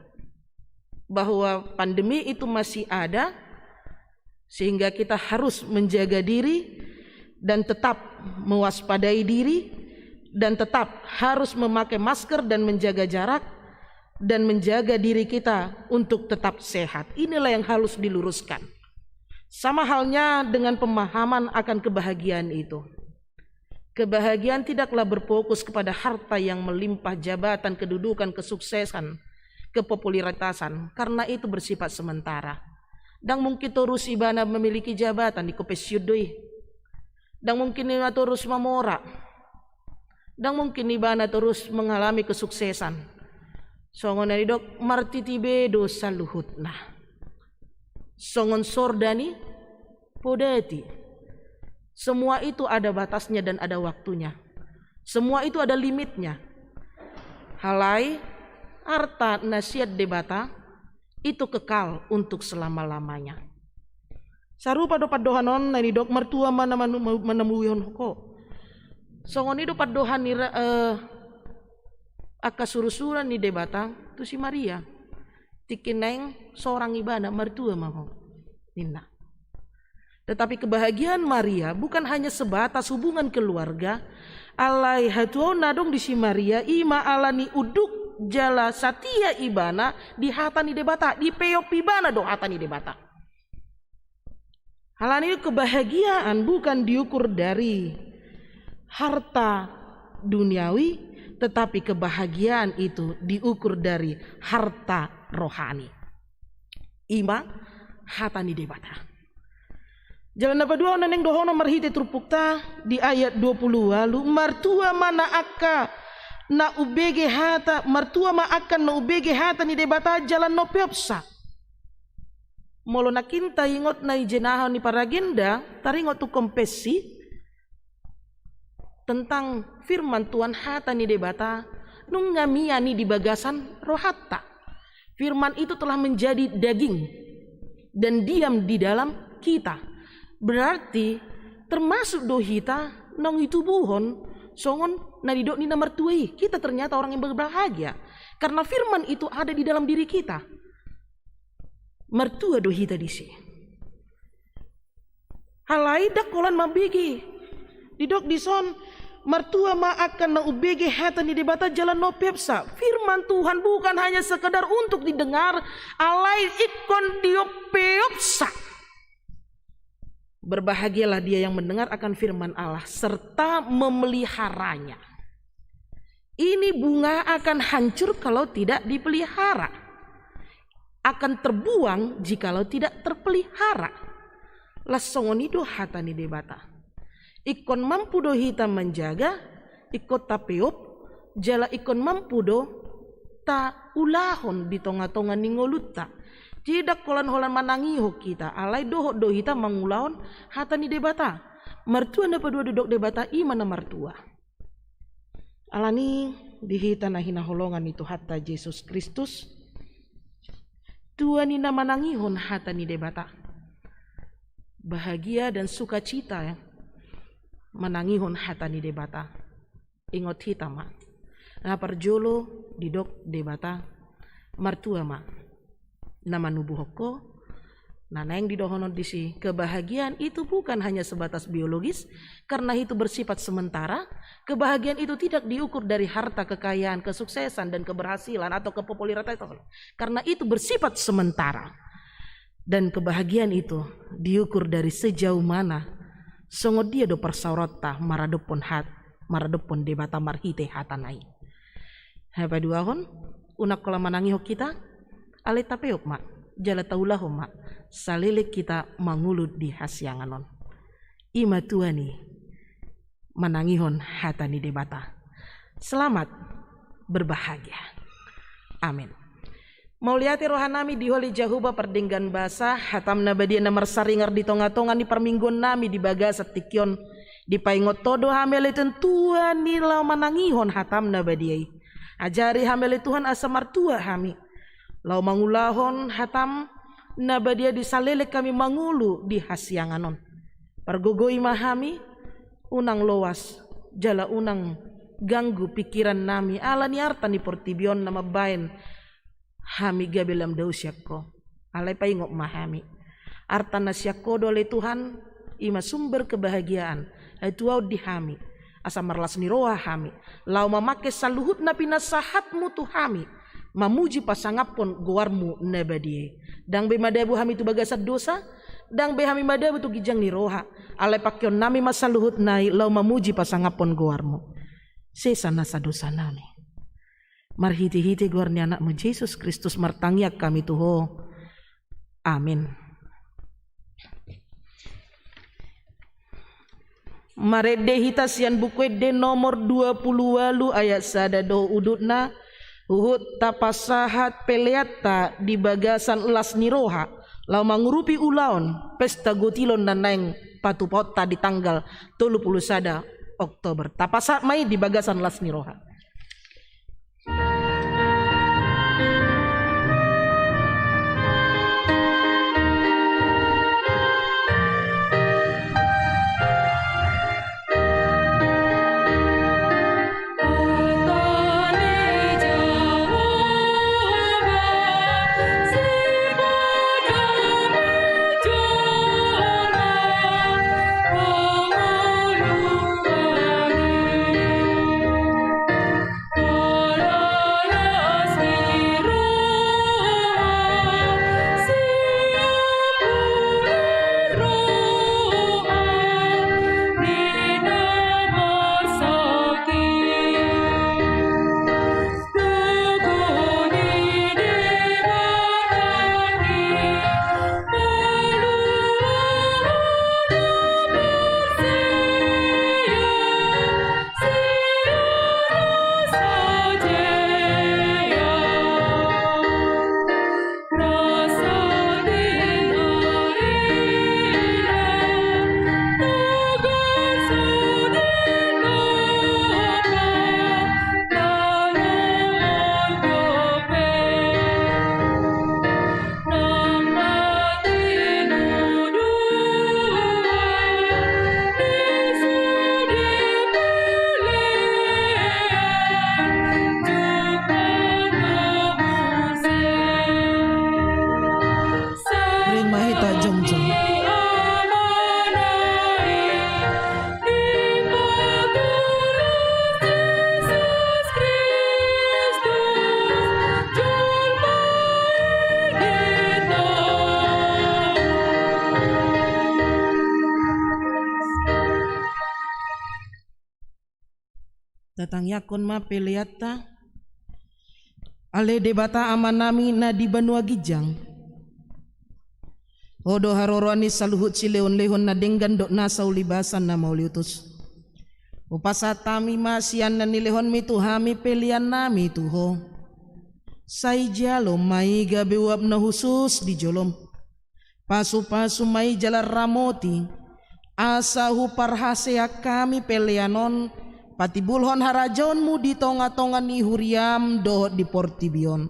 bahwa pandemi itu masih ada, sehingga kita harus menjaga diri dan tetap mewaspadai diri dan tetap harus memakai masker dan menjaga jarak dan menjaga diri kita untuk tetap sehat. Inilah yang harus diluruskan. Sama halnya dengan pemahaman akan kebahagiaan itu. Kebahagiaan tidaklah berfokus kepada harta yang melimpah, jabatan, kedudukan, kesuksesan, kepopuleritasan, karena itu bersifat sementara. Dang mungkin torus ibana memiliki jabatan, ingkon pensiun do i. Dang mungkin ibana torus mamora. Dang mungkin ibana torus mengalami kesuksesan. Songon na didok, martiti be do saluhutna. Songon sorda ni podati. Semua itu ada batasnya dan ada waktunya. Semua itu ada limitnya. Alai, arta na sian Debata itu kekal untuk selama-lamanya. Sarupa do pandohan on na nidok, martua ma na manu-, manamuihon ho. Songon i do pandohan ni ra-, eh, angka surusuran ni Debata tu si Maria. Tingki naeng sorang ibana, martua ma ho, ninna. Tetapi kebahagiaan Maria bukan hanya sebatas hubungan keluarga, alai hatuaon na adong di si Maria i ma alani unduk jala satia ibana di hata ni Debata, dipeop ibana do hata ni Debata. Alani kebahagiaan bukan diukur dari harta duniawi, tetapi kebahagiaan itu diukur dari harta rohani. I ma hata ni Debata. Jala na paduahon na naeng dohonon marhite turpukta di ayat dua puluh ualu, martua ma na angka na umbege hata, martua ma angka na umbege hata ni Debata jala na umpeopsa. Molo nangkin taingot na ijenaha ni paragenda, taringot tu konfesi tentang firman Tuhan, hata ni Debata, nunga mian i di bagasan rohanta. Firman itu telah menjadi daging dan diam di dalam kita. Berarti termasuk do hita naung ditubuhon songon na nidok ni na martua i. Kita ternyata orang yang berbahagia karena firman itu ada di dalam diri kita. Martua do hita disi. Alai dang holan mambege. Didok dison, martua ma angka na umbege hata ni Debata jala na umpeopsa. Firman Tuhan bukan hanya sekedar untuk didengar, alai ingkon diumpeopsa. Berbahagialah dia yang mendengar akan firman Allah serta memeliharanya. Ini bunga akan hancur kalau tidak dipelihara, akan terbuang jikalau tidak terpelihara. Las songon i do hata ni Debata. Ingkon mampu do hita manjaga, ingkon tapeop, jala ingkon mampu do taulahon di tongatonga ni ngolunta. Jadi dang holan-holan manangihon hita, alai dohot do hita mangulahon hata ni Debata. Martua na paduahon didok Debata, i ma na martua. Alani di hita na hinaholongan ni Tuhanta Jesus Kristus, tua ni na manangihon hata ni Debata. Bahagia dan sukacita, ya, manangihon hata ni Debata. Ingot hita ma. Na parjolo didok Debata, martua ma na manubuhon ho. Na naeng didohonon disi, kebahagiaan itu bukan hanya sebatas biologis, karena itu bersifat sementara. Kebahagiaan itu tidak diukur dari harta, kekayaan, kesuksesan, dan keberhasilan atau kepopuleritasan, karena itu bersifat sementara. Dan kebahagiaan itu diukur dari sejauh mana songon dia do parsaoronta maradophon hat-, maradophon Debata marhite hatana i. Hapaduahon, unang holan manangihon hita, alai tapeop ma, jala taulahon ma, saleleng hita mangolu di hasiangan on. I ma tua ni manangihon hata ni Debata. Selamat berbahagia. Amin. Mauliate rohanami di Ho ale Jahowa pardenggan basa, hatam na badia na marsaringar di tongatonga ni parmingguonnami di bagasan tingki on. Dipaingot Ho do hami ale Tuhan Tuhan i laho manangihon hatam na badia i. Ajari hami ale Tuhan asa martua hami laho mangulahon hatam na badia di saleleng hami mangolu di hasiangan on. Pargogoi ma hami, unang loas jala unang ganggu pingkirannami ala ni arta ni portibi on na mambaen hami gabe lam dao sian Ho. Alai paingot ma hami, arta na sian Ho do ale Tuhan, i ma sumber kebahagiaan, hatuaon di hami, asa marlas ni roha hami laho mamangke saluhut na pinasahatmu tu hami, mamuji pasangaphon goarmu na badia i. Ndang be madabu hami tu bagasan dosa, ndang be hami madabu tu ginjang ni roha, alai pangkeonnami ma saluhutna i laho mamuji pasangaphon goarmu. Sesa nasa dosanami. Marhitehite goar ni Anakmu Jesus Kristus martangiang hami tu Ho. Amin. Marende hita sian Buku Ende nomor dua pulu ualu ayat sada dohot udutna, huhut tapasahat peleanta di bagasan las ni roha laho mangurupi ulaon pesta gotilon na naeng patupaonta di tanggal tolu pulu sada Oktober. Tapasahat ma i di bagasan las ni roha. Rima hita jongjong. Tatangiangkon ma peleanta. Ale Debata Amanami na di banua ginjang, Ho do haroroan ni saluhut silehonlehon na denggan dohot nasa ulibasan na mauliutus. Hupasahat hami ma sian na nilehonmi tu hami peleannami tu Ho. Sai jalo ma i gabe uap na hushus di jolom. Pasupasu ma i jala ramoti, asa huparhaseang hami pelean on patimbulhon harajaonmu di tongatonga ni huriam dohot di portibi on.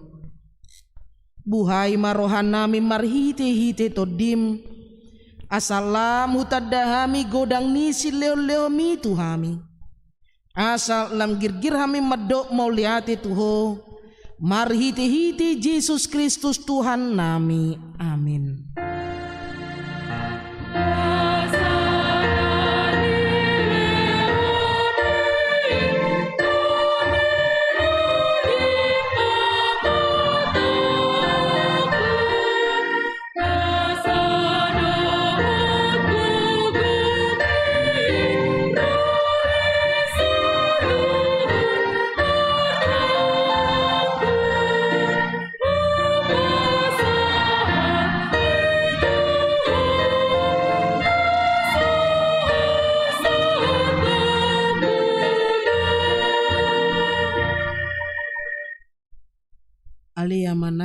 Buhai ma rohanami marhitehite Tondim, asa lam hutanda hami godang ni silehonlehonmi tu hami. Asa lam girgir hami mandok mauliate tu Ho, marhitehite Jesus Kristus Tuhannami. Amin.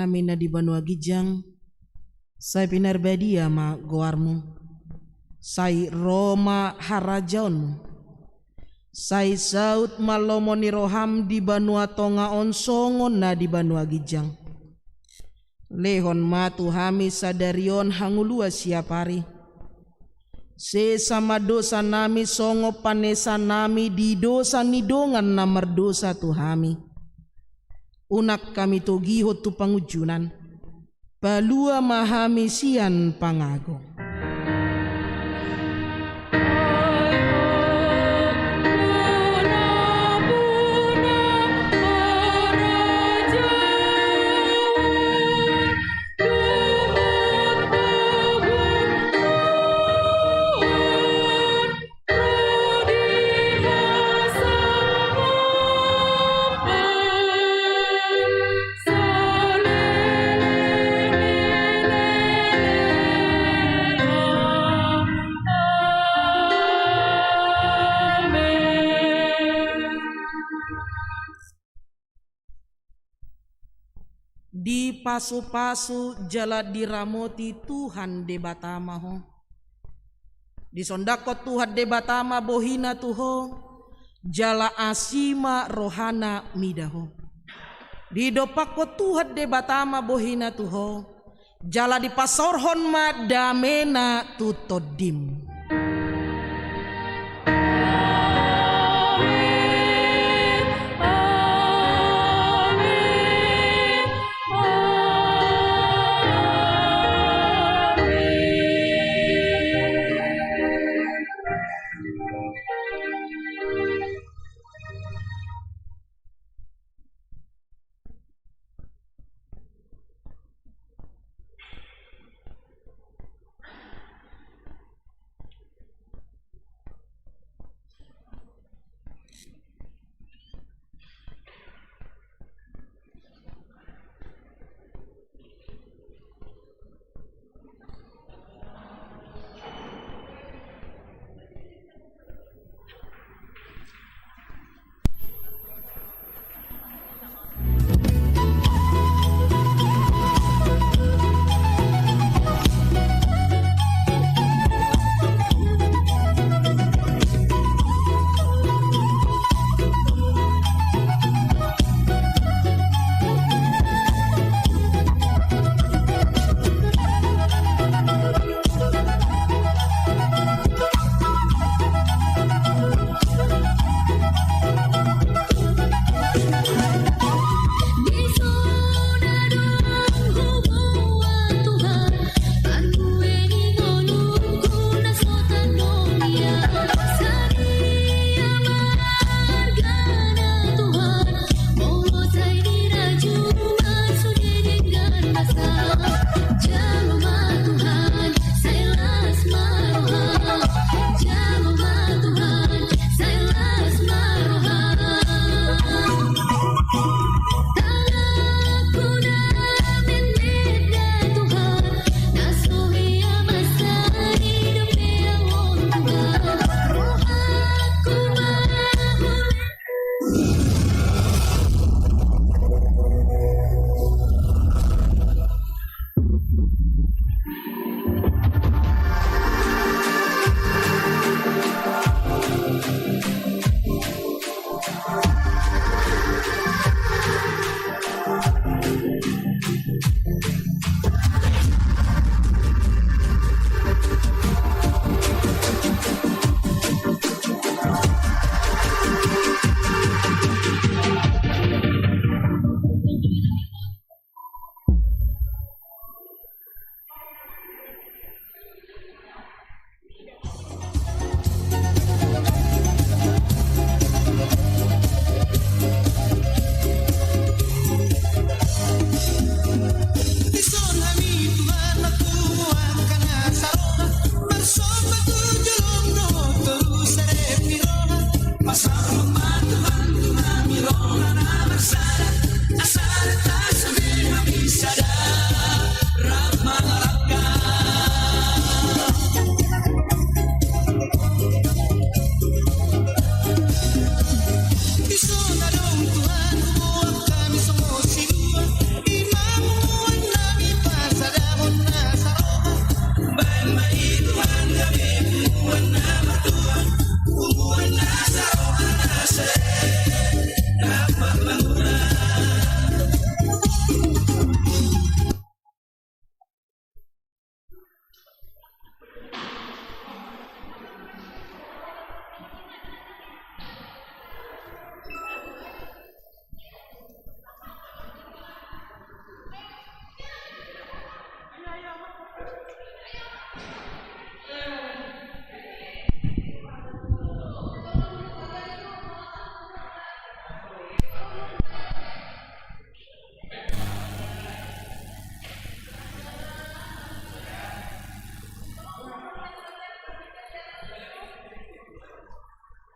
Amin. Na di banua ginjang, sai pinarbadia ma goarmu. Sai ro ma harajaonmu. Sai saut ma lomo ni roham di banua tonga on songon na di banua ginjang. Lehon ma tu hami sadari on hangoluan siapari. Sesa ma dosanami songon panesanami di dosa ni dongan na mardosa tu hami. Unang hami togihon tu pangunjunan. Palua ma hami sian pangago. Dipasupasu jala diramoti Tuhan Debata ma ho. Disondangkon Tuhan Debata ma bohina tu ho, jala asi ma rohana mida ho. Didompakkon Tuhan Debata ma bohina tu ho, jala dipasaorhon ma damena tu tondim.